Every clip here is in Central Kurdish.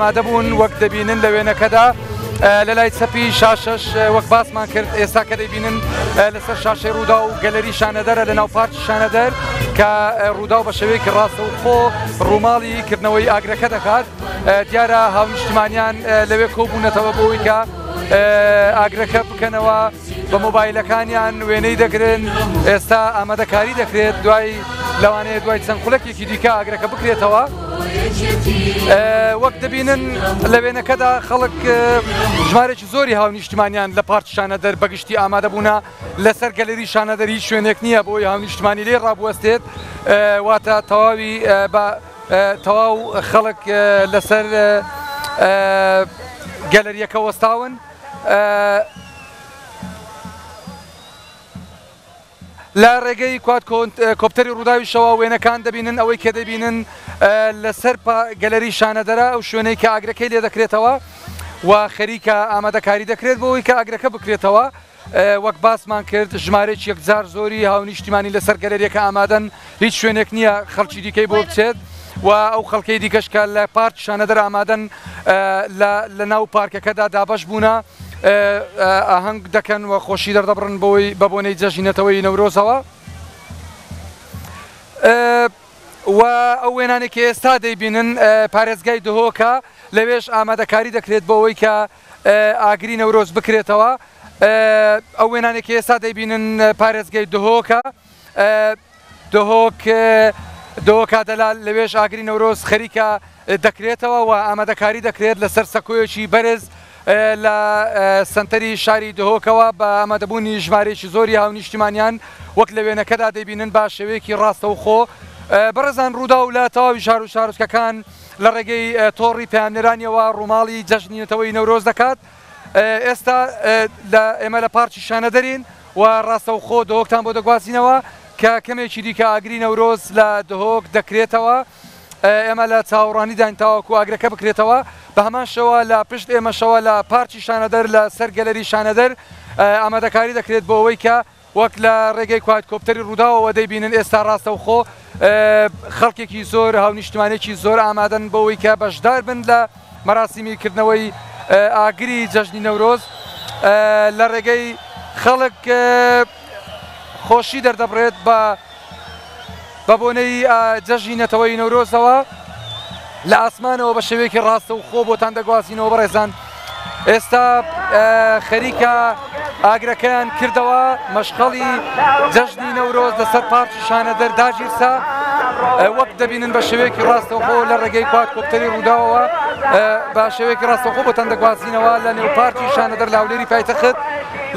ئامادە بوون وەک دەبینن لە وێنەکەدا لە لای چەپی شاشەش وەک باسمان کرد ئێستا کە دەیبینن لەسەر شاشەی ڕوودا و گەلەری شانەدەرە لە ناو پارکی شانەدەر کە ڕوودا و بە شێوەیەکی ڕاستەوخۆ ڕووماڵی کردنەوەی ئاگرەکە دەکات. دیارە هاونیشتمانیان لەوێ کۆبوونەتەوە بۆ ئەوەی کە ئاگرەکە بکەنەوە بە مۆبایلەکانیان وێنەی دەگرن. ئێستا ئامادەکاری دەکرێت دوای لەوانەیە دوای چەند خولەکێکی دیکە ئاگرەکە بکرێتەوە. وەک دەبینن لە وێنەکەدا خەڵک ژمارێکی زۆری هاونیشتمانیان لە پارکی شانەدەر بەگشتی ئامادە بوونە. لەسەر گەلەری شانەدەر هیچ شوێنێک نییە بۆی هاونیشتمانی لێ ڕابوەستێت، واتە تەواوی بە تەواو خەڵک لەسەر گەلەریەکە وەستاون. لە ڕێگەی کواد کۆپتەری ڕووداویشەوە وێنەکان دەبینن، ئەوەی کە دەبینن لەسەر گەلەری شانەدەرە ئەو شوێنەی کە ئاگرەکەی لێ دەکرێتەوە و خەریکە ئامادەکاری دەکرێت بۆ ئەوەی کە ئاگرەکە بکرێتەوە. وەک باسمان کرد ژمارەیەکی یەکجار زۆری هاونیشتیمانی لەسەر گەلەریەکە ئامادەن، هیچ شوێنێک نییە خەڵکی دیکەی بۆ بچێت و ئەو خەڵکەی دیکەش کە لە پارک شانەدەر ئامادەن لە ناو پارکەکەدا دابەش بوونە ئاهەنگ دەکەن و خۆشی دەردەبڕن بۆی بە بۆنەی جەژنی نەتەوەی نەورۆزەوە. و ئەو وێنانەی کە ئێستا دەیبینن پارێزگای دهۆکە، لەوێش ئامادەکاری دەکرێت بۆ ئەوەی کە ئاگری نەورۆز بکرێتەوە. ئەو وێنانەی کە ئێستا دەیبینن پارێزگای دهۆکە، دهۆک دهۆکا دەلال، لەوێش ئاگری نەورۆز خەریکە دەکرێتەوە و ئامادەکاری دەکرێت لەسەر سەکۆیەکی بەرز لە سەنتەری شاری دهۆکەوە بە ئامادەبوونی ژمارەیەکی زۆری هاونیشتیمانیان وەک لە وێنەکەدا دەیبینن بە شێوەیەکی ڕاستەوخۆ. بەڕێزان ڕووداو لە تەواوی شار و شارۆچکەکان لە ڕێگەی تۆڕی پەیامنێرانیەوە ڕووماڵی جەژنی نەتەوەی نەورۆز دەکات. ئێستا لە ئێمە لە پارکی شانەدەرین و ڕاستەوخۆ دهۆکتان بۆ دەگوازینەوە کە کەمێکی دیکە ئاگری نەورۆز لە دهۆک دەکرێتەوە. ئێمە لە چاوەڕوانیداین تاوەکو ئاگرەکە بکرێتەوە. بە هەمان شێوە لە پشت ئێمەشەوە لە پارکی شانەدەر لە سەر گەلەری شانەدەر ئامادەکاری دەکرێت بۆ ئەوەی کە وەک لە ڕێگەی کوادکۆپتەری ڕووداوەوە دەیبینن ئێستا ڕاستەوخۆ خەڵکێکی زۆر هاونیشتمانێکی زۆر ئامادەن بۆ ئەوەی کە بەشدار بن لە مەراسیمی کردنەوەی ئاگری جەژنی نەورۆز. لە ڕێگەی خەڵک خۆشی دەردەبڕێت بە بە بۆنەی جەژنی نەتەوەی نەورۆزەوە لە ئاسمانەوە بە شێوەیەکی ڕاستە و خۆ بۆتان دەگوازینەوە. بەڕێزان ئێستا خەریکە ئاگرەکەیان کردەوە، مەشخەڵی جەژنی نەورۆز لەسەر پارکی شانەدەر داگیرسا. وەک دەبینن بە شێوەیەکی ڕاستەوخۆ لە ڕێگەی کوادکۆپتەری ڕووداوەوە بە شێوەیەکی ڕاستەوخۆ بۆتان دەگوازینەوە لە نێو پارکی شانەدەر لە هەولێری پایتەخت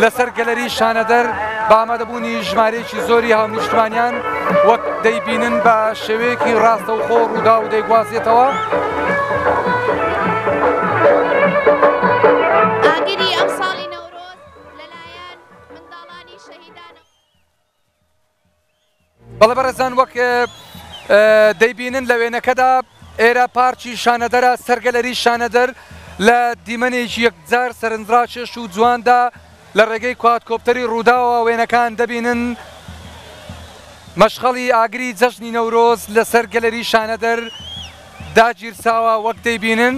لەسەر گەلەری شانەدەر بە ئامادەبوونی ژمارەیەکی زۆری هاونیشتمانیان وەک دەیبینن بە شێوەیەکی ڕاستەوخۆ ڕوودا و دەیگوازێتەوە. ئاگری ئەمساڵی نەورۆز لەلایەن منداڵانی شەهیدانەوە. بەڵێ بەڕێزان وەک دەیبینن لە وێنەکەدا ئێرە پارکی شانەدەرە، سەرگەلەری شانەدەر لە دیمەنێکی یەکجار سەرنجڕاکێش و جواندا لە ڕێگەی کوادکۆپتەری ڕووداوە وێنەکان دەبینن. مەشخەڵی ئاگری جەژنی نەورۆز لەسەر گەلەری شانەدەر داگیرساوە وەک دەیبینن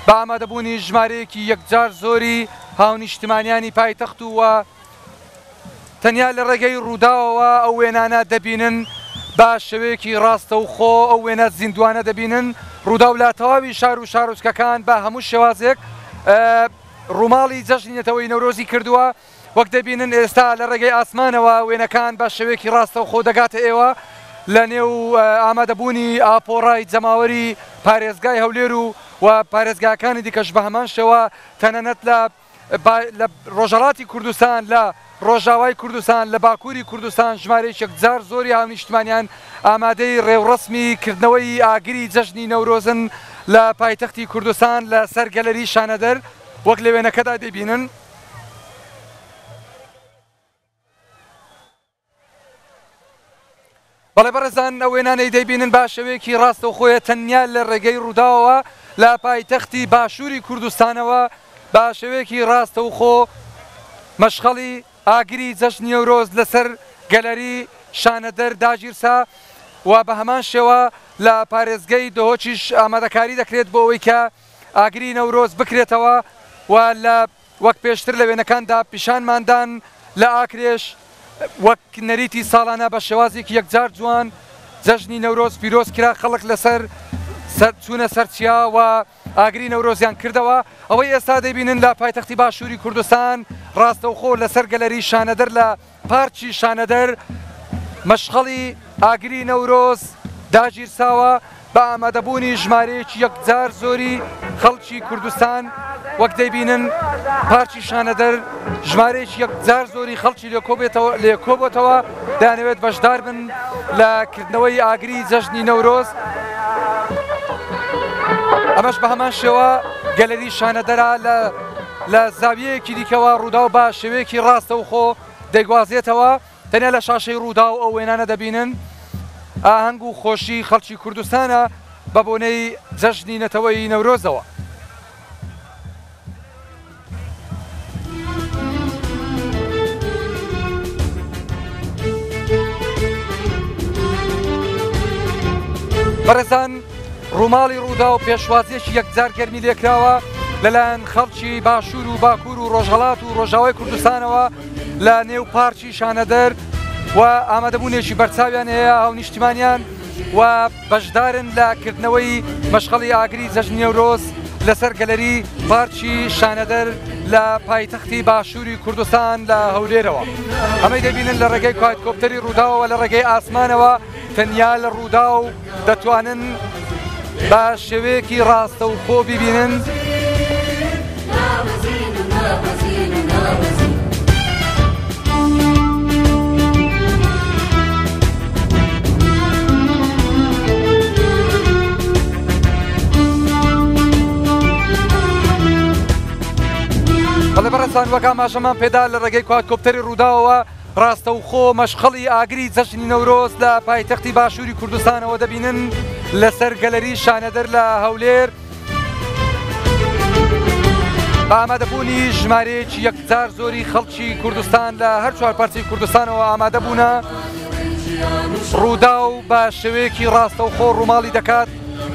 بە ئامادەبوونی ژمارەیەکی یەکجار زۆری هاونیشتمانیانی پایتەخت و تەنیا لە ڕێگەی ڕووداوەوە ئەو وێنانە دەبینن، بە شێوەیەکی ڕاستەوخۆ ئەو وێنە زیندووانە دەبینن. ڕووداو لە تەواوی شار و شارۆچکەکان بە هەموو شێوازێک ڕووماڵی جەژنی نەتەوەی نەورۆزی کردووە. وەک دەبینن ئێستا لە ڕێگەی ئاسمانەوە وێنەکان بە شێوەیەکی ڕاستەوخۆ دەگاتە ئێوە لە نێو ئامادەبوونی ئاپۆڕای جەماوەری پارێزگای هەولێر و و پارێزگاکانی دیکەش بە هەمان شێوە، تەنانەت لە لە ڕۆژهەڵاتی کوردستان، لە ڕۆژاوای کوردستان، لە باکووری کوردستان ژمارەیەکی یەکجار زۆری هاونیشتمانیان ئامادەی ڕێوڕەسمی کردنەوەی ئاگری جەژنی نەورۆزن لە پایتەختی کوردستان لە سەر گەلەری شانەدەر وەک لە وێنەکەدا دەیبینن. بەڵێ بەڕێزان ئەو وێنانەی دەیبینن با شێوەیەکی ڕاستەوخۆیە تەنیا لە ڕێگەی ڕووداوەوە لە پایتەختی باشووری کوردستانەوە بە شێوەیەکی ڕاستەوخۆ مەشخەڵی ئاگری جەژنی نەورۆز لەسەر گەلەری شانەدەر داگیرسا و بە هەمان شێوە لە پارێزگەی دهۆکیش ئامادەکاری دەکرێت بۆ ئەوەی کە ئاگری نەورۆز بکرێتەوە و لە وەک پێشتر لە وێنەکاندا پیشانماندان لە ئاکرێش وەک نەریتی ساڵانە بە شێوازێکی یەکجار جوان جەژنی نەورۆز پیرۆز کرا، خەڵک لەسەر سەر چوونە سەر چیا و ئاگری نەورۆزیان کردەوە. ئەوەی ئێستا دەیبینن لە پایتەختی باشووری کوردستان ڕاستەوخۆ لەسەر گەلەری شانەدەر لە پارکی شانەدەر مەشخەڵی ئاگری نەورۆز داگیرساوە بە ئامادەبوونی ژمارەیەکی یەکجار زۆری خەڵکی کوردستان. وەک دەیبینن پارکی شانەدەر ژمارەیەکی یەکجار زۆری خەڵکی لێکۆبێتەوە دەیانەوێت بەشدار بن لە کردنەوەی ئاگری جەژنی نەورۆز. ئەمەش بە هەمان شێوە گەلەری شانەدەرا لە زاویەیەکی دیکەوە ڕووداو بە شێوەیەکی ڕاستەوخۆ دەیگوازێتەوە. تەنیا لە شاشەی ڕووداو ئەو وێنانە دەبینن. ئاهەنگ و خۆشی خەڵکی کوردستانە بە بۆنەی جەژنی نەتەوەیی نەورۆزەوە. بەڕێزان ڕووماڵی ڕووداو پێشوازیەکی یەکجار گەرمی لێکراوە لەلایەن خەڵکی باشوور و باکوور و ڕۆژهەڵات و ڕۆژاوای کوردستانەوە لە نێو پارکی شانەدەر و ئامادەبوونێکی بەرچاویان هەیە هاونیشتیمانیان و بەشدارن لە کردنەوەی مەشخەڵی ئاگری جەژنی نەورۆز لەسەر گەلەری پارکی شانەدەر لە پایتەختی باشووری کوردستان لە هەولێرەوە. ئەمەی دەبینن لە ڕێگەی کوادکۆپتەری ڕووداوەوە لە ڕێگەی ئاسمانەوە تەنیا لە ڕووداو دەتوانن بە شێوەیەکی ڕاستەوخۆ بیبینن. بەڵێ بەڕێزان وەک ئاماژەمان پێدا لە ڕێگەی کوادکۆپتەری ڕووداوەوە ڕاستەوخۆ مەشخەڵی ئاگری جەژنی نەورۆز لە پایتەختی باشووری کوردستانەوە دەبینن لەسەر گەلەری شانەدەر لە هەولێر بە ئامادەبوونی ژمارەیەکی یەکجار زۆری خەڵکی کوردستان لە هەر چوار پارچەی کوردستانەوە ئامادە بوونە. ڕووداو بە شێوەیەکی ڕاستەوخۆ ڕووماڵی دەکات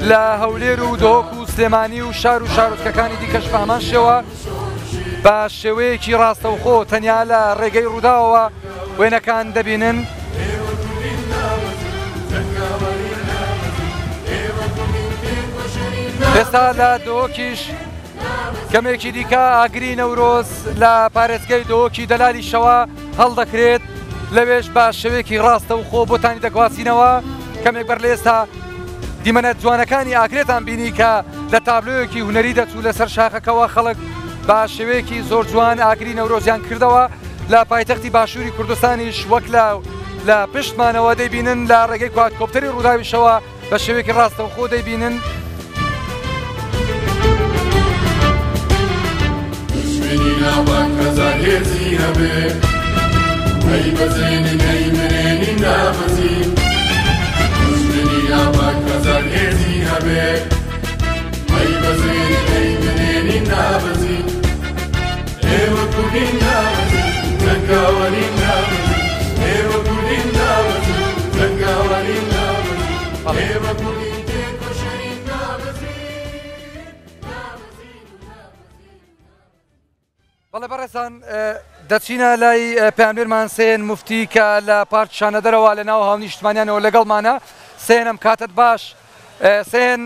لە هەولێر و دهۆک و سلێمانی و شار و شارۆچکەکانی دیکەش بە هەمان شێوە بە شێوەیەکی ڕاستەوخۆ تەنیا لە ڕێگەی ڕووداوەوە وێنەکان دەبینن. ئێستا لە دهۆکیش کەمێکی دیکە ئاگری نەورۆز لە پارێزگای دهۆکی دەلالیشەوە هەڵدەکرێت، لەوێش بە شێوەیەکی ڕاستەوخۆ بۆتانی دەگوازینەوە. کەمێک بەر لە ئێستا دیمەنە جوانەکانی ئاگرێتان بینی کە لە تابلۆیەکی هونەری دەچوو لەسەر شاخەکەوە، خەڵک بە شێوەیەکی زۆر جوان ئاگری نەورۆزیان کردەوە. لە پایتەختی باشووری کوردستانیش وەک لە لە پشتمانەوە دەیبینن لە ڕێگەی کوادکۆپتەری ڕووداویشەوە بە شێوەیەکی ڕاستەوخۆ دەیبینن. بەڵێ بەڕێزان دەچینە لای پەیامنێرمان سێن مفتی کە لە پارک شانەدەرەوە لە ناو هاونیشتمانیانەوە لەگەڵمانە. سێنم کاتت باش. سێن،